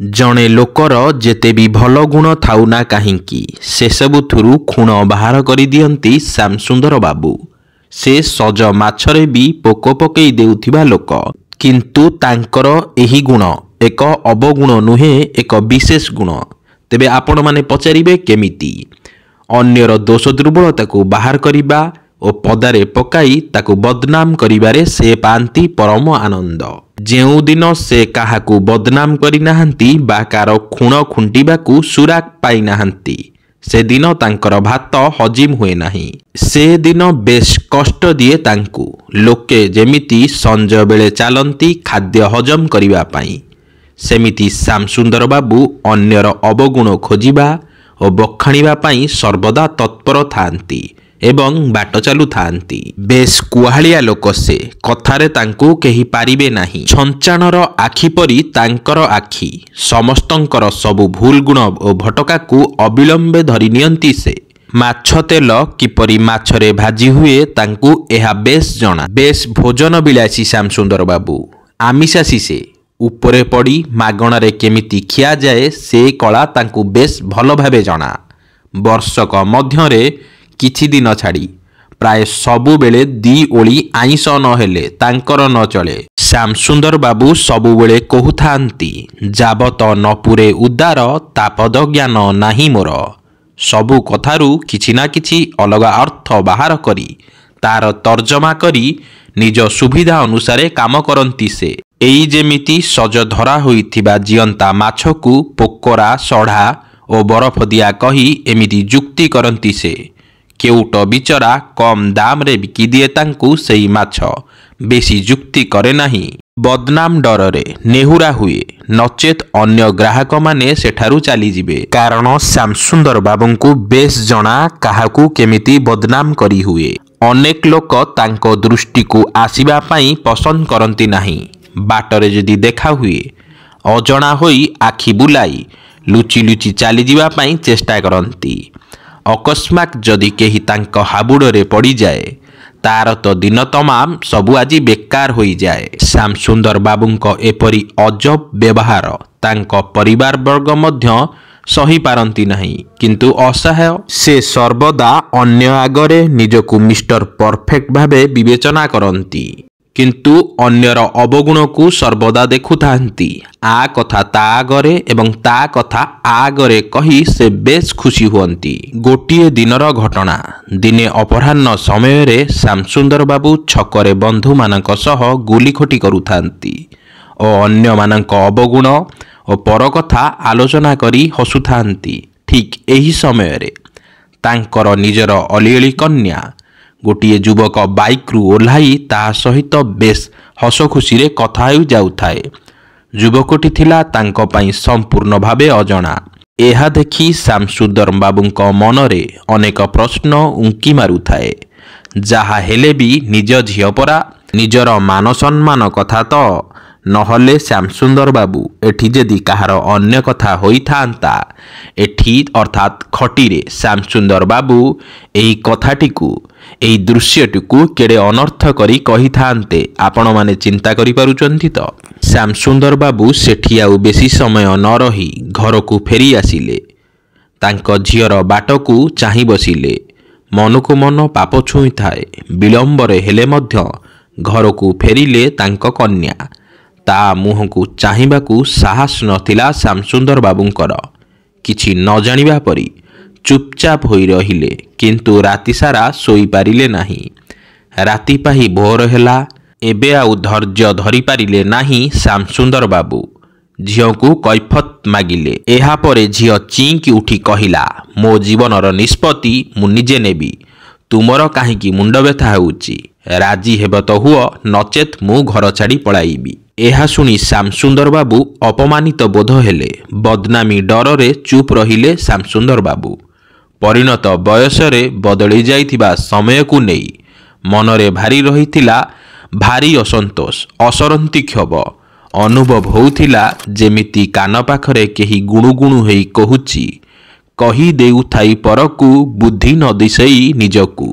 ଜଣେ ଲୋକର ଯେତେ ବି ଭଲ ଗୁଣ ଥାଉ ନା କାହିଁକି, ସେସବୁଥିରୁ ଖୁଣ ବାହାର କରିଦିଅନ୍ତି ଶ୍ୟାମସୁନ୍ଦର ବାବୁ। ସେ ସଜ ମାଛରେ ବି ପୋକ ପକେଇ ଦେଉଥିବା ଲୋକ। କିନ୍ତୁ ତାଙ୍କର ଏହି ଗୁଣ ଏକ ଅବଗୁଣ ନୁହେଁ, ଏକ ବିଶେଷ ଗୁଣ। ତେବେ ଆପଣମାନେ ପଚାରିବେ କେମିତି? ଅନ୍ୟର ଦୋଷ ଦୁର୍ବଳତାକୁ ବାହାର କରିବା ଓ ପଦାରେ ପକାଇ ତାକୁ ବଦନାମ କରିବାରେ ସେ ପାଆନ୍ତି ପରମ ଆନନ୍ଦ। ଯେଉଁଦିନ ସେ କାହାକୁ ବଦନାମ କରିନାହାନ୍ତି ବା କାର ଖୁଣ ଖୁଣ୍ଟିବାକୁ ସୁରାକ ପାଇନାହାନ୍ତି, ସେଦିନ ତାଙ୍କର ଭାତ ହଜିମ ହୁଏ ନାହିଁ। ସେଦିନ ବେଶ୍ କଷ୍ଟ ଦିଏ ତାଙ୍କୁ। ଲୋକେ ଯେମିତି ସଞ୍ଜବେଳେ ଚାଲନ୍ତି ଖାଦ୍ୟ ହଜମ କରିବା ପାଇଁ, ସେମିତି ଶ୍ୟାମସୁନ୍ଦର ବାବୁ ଅନ୍ୟର ଅବଗୁଣ ଖୋଜିବା ଓ ବଖାଣିବା ପାଇଁ ସର୍ବଦା ତତ୍ପର ଥାଆନ୍ତି ଏବଂ ବାଟ ଚାଲୁଥାଆନ୍ତି। ବେଶ୍ କୁହାଳିଆ ଲୋକ ସେ। କଥାରେ ତାଙ୍କୁ କେହି ପାରିବେ ନାହିଁ। ଛଞ୍ଚାଣର ଆଖି ପରି ତାଙ୍କର ଆଖି। ସମସ୍ତଙ୍କର ସବୁ ଭୁଲ ଗୁଣ ଓ ଭଟକାକୁ ଅବିଳମ୍ବେ ଧରି ନିଅନ୍ତି ସେ। ମାଛ ତେଲ କିପରି ମାଛରେ ଭାଜି ହୁଏ, ତାଙ୍କୁ ଏହା ବେଶ୍ ଜଣା। ବେଶ୍ ଭୋଜନ ବିଳାସୀ ଶ୍ୟାମସୁନ୍ଦର ବାବୁ। ଆମିଷାଶୀ ସେ। ଉପରେ ପଡ଼ି ମାଗଣାରେ କେମିତି ଖିଆଯାଏ, ସେ କଳା ତାଙ୍କୁ ବେଶ୍ ଭଲ ଭାବେ ଜଣା। ବର୍ଷକ ମଧ୍ୟରେ କିଛି ଦିନ ଛାଡ଼ି ପ୍ରାୟ ସବୁବେଳେ ଦି ଓଳି ଆଇଁଷ ନ ହେଲେ ତାଙ୍କର ନ ଚଳେ। ଶ୍ୟାମସୁନ୍ଦର ବାବୁ ସବୁବେଳେ କହୁଥାନ୍ତି, ଯାବତ ନ ପୂରେ ଉଦାର ତାପଦ ଜ୍ଞାନ ନାହିଁ ମୋର। ସବୁ କଥାରୁ କିଛି ନା କିଛି ଅଲଗା ଅର୍ଥ ବାହାର କରି ତାର ତର୍ଜମା କରି ନିଜ ସୁବିଧା ଅନୁସାରେ କାମ କରନ୍ତି ସେ। ଏଇ ଯେମିତି ସଜ ଧରା ହୋଇଥିବା ଜିଅନ୍ତା ମାଛକୁ ପୋକରା, ସଢ଼ା ଓ ବରଫଦିଆ କହି ଏମିତି ଯୁକ୍ତି କରନ୍ତି ସେ। କେଉଟ ବିଚରା କମ୍ ଦାମରେ ବିକିଦିଏ ତାଙ୍କୁ ସେଇ ମାଛ। ବେଶୀ ଯୁକ୍ତି କରେ ନାହିଁ। ବଦନାମ ଡରରେ ନେହୁରା ହୁଏ, ନଚେତ୍ ଅନ୍ୟ ଗ୍ରାହକମାନେ ସେଠାରୁ ଚାଲିଯିବେ। କାରଣ ଶ୍ୟାମସୁନ୍ଦର ବାବୁଙ୍କୁ ବେଶ୍ ଜଣା କାହାକୁ କେମିତି ବଦନାମ କରିହୁଏ। ଅନେକ ଲୋକ ତାଙ୍କ ଦୃଷ୍ଟିକୁ ଆସିବା ପାଇଁ ପସନ୍ଦ କରନ୍ତି ନାହିଁ। ବାଟରେ ଯଦି ଦେଖାହୁଏ, ଅଜଣା ହୋଇ ଆଖି ବୁଲାଇ ଲୁଚି ଲୁଚି ଚାଲିଯିବା ପାଇଁ ଚେଷ୍ଟା କରନ୍ତି। ଅକସ୍ମାତ୍ ଯଦି କେହି ତାଙ୍କ ହାବୁଡ଼ରେ ପଡ଼ିଯାଏ, ତାର ତ ଦିନ ତମାମ ସବୁ ଆଜି ବେକାର ହୋଇଯାଏ। ଶ୍ୟାମସୁନ୍ଦର ବାବୁଙ୍କ ଏପରି ଅଜବ ବ୍ୟବହାର ତାଙ୍କ ପରିବାରବର୍ଗ ମଧ୍ୟ ସହିପାରନ୍ତି ନାହିଁ। କିନ୍ତୁ ଅସହାୟ। ସେ ସର୍ବଦା ଅନ୍ୟ ଆଗରେ ନିଜକୁ ମିଷ୍ଟର ପରଫେକ୍ଟ ଭାବେ ବିବେଚନା କରନ୍ତି। କିନ୍ତୁ ଅନ୍ୟର ଅବଗୁଣକୁ ସର୍ବଦା ଦେଖୁଥାନ୍ତି। ଆ କଥା ତା ଆଗରେ ଏବଂ ତା କଥା ଆ ଆଗରେ କହି ସେ ବେଶ୍ ଖୁସି ହୁଅନ୍ତି। ଗୋଟିଏ ଦିନର ଘଟଣା। ଦିନେ ଅପରାହ୍ନ ସମୟରେ ଶ୍ୟାମସୁନ୍ଦର ବାବୁ ଛକରେ ବନ୍ଧୁମାନଙ୍କ ସହ ଗୁଲିଖଟି କରୁଥାନ୍ତି ଓ ଅନ୍ୟମାନଙ୍କ ଅବଗୁଣ ଓ ପରକଥା ଆଲୋଚନା କରି ହସୁଥାନ୍ତି। ଠିକ୍ ଏହି ସମୟରେ ତାଙ୍କର ନିଜର ଅଲିଅଳି କନ୍ୟା ଗୋଟିଏ ଯୁବକ ବାଇକ୍ରୁ ଓହ୍ଲାଇ ତା ସହିତ ବେଶ୍ ହସଖୁସିରେ କଥା ହେଇ ଯାଉଥାଏ। ଯୁବକଟି ଥିଲା ତାଙ୍କ ପାଇଁ ସମ୍ପୂର୍ଣ୍ଣ ଭାବେ ଅଜଣା। ଏହା ଦେଖି ଶ୍ୟାମସୁନ୍ଦର ବାବୁଙ୍କ ମନରେ ଅନେକ ପ୍ରଶ୍ନ ଉଙ୍କି ମାରୁଥାଏ। ଯାହା ହେଲେ ବି ନିଜ ଝିଅ ପରା! ନିଜର ମାନସମ୍ମାନ କଥା ତ! ନହେଲେ ଶ୍ୟାମସୁନ୍ଦର ବାବୁ, ଏଠି ଯଦି କାହାର ଅନ୍ୟ କଥା ହୋଇଥାନ୍ତା, ଏଠି ଅର୍ଥାତ୍ ଖଟିରେ ଶ୍ୟାମସୁନ୍ଦର ବାବୁ ଏହି କଥାଟିକୁ, ଏହି ଦୃଶ୍ୟଟିକୁ କେଡ଼େ ଅନର୍ଥ କରି କହିଥାନ୍ତେ, ଆପଣମାନେ ଚିନ୍ତା କରିପାରୁଛନ୍ତି ତ? ଶ୍ୟାମସୁନ୍ଦର ବାବୁ ସେଠି ଆଉ ବେଶୀ ସମୟ ନ ରହି ଘରକୁ ଫେରି ଆସିଲେ। ତାଙ୍କ ଝିଅର ବାଟକୁ ଚାହିଁ ବସିଲେ। ମନକୁ ମନ ପାପ ଛୁଇଁଥାଏ। ବିଳମ୍ବରେ ହେଲେ ମଧ୍ୟ ଘରକୁ ଫେରିଲେ ତାଙ୍କ କନ୍ୟା। ତା ମୁହଁକୁ ଚାହିଁବାକୁ ସାହସ ନଥିଲା ଶ୍ୟାମସୁନ୍ଦର ବାବୁଙ୍କର। କିଛି ନ ଜାଣିବା ପରି ଚୁପଚାପ ହୋଇ ରହିଲେ। କିନ୍ତୁ ରାତିସାରା ଶୋଇପାରିଲେ ନାହିଁ। ରାତି ପାହି ଭୋର ହେଲା। ଏବେ ଆଉ ଧୈର୍ଯ୍ୟ ଧରିପାରିଲେ ନାହିଁ ଶ୍ୟାମସୁନ୍ଦର ବାବୁ। ଝିଅକୁ କୈଫିୟତ୍ ମାଗିଲେ। ଏହାପରେ ଝିଅ ଚିହିଁକି ଉଠି କହିଲା, ମୋ ଜୀବନର ନିଷ୍ପତ୍ତି ମୁଁ ନିଜେ ନେବି। ତୁମର କାହିଁକି ମୁଣ୍ଡବ୍ୟଥା ହେଉଛି? ରାଜି ହେବ ତ ହୁଅ, ନଚେତ୍ ମୁଁ ଘର ଛାଡ଼ି ପଳାଇବି। ଏହା ଶୁଣି ଶ୍ୟାମସୁନ୍ଦର ବାବୁ ଅପମାନିତ ବୋଧ ହେଲେ। ବଦନାମୀ ଡରରେ ଚୁପ୍ ରହିଲେ ଶ୍ୟାମସୁନ୍ଦର ବାବୁ। ପରିଣତ ବୟସରେ ବଦଳି ଯାଇଥିବା ସମୟକୁ ନେଇ ମନରେ ଭାରି ରହିଥିଲା ଭାରି ଅସନ୍ତୋଷ, ଅସରନ୍ତି କ୍ଷୋଭ। ଅନୁଭବ ହେଉଥିଲା ଯେମିତି କାନ ପାଖରେ କେହି ଗୁଣୁଗୁଣୁ ହେଇ କହୁଛି, କହି ଦେଉଥାଇ ପରକୁ ବୁଦ୍ଧି ନ ଦିଶଇ ନିଜକୁ।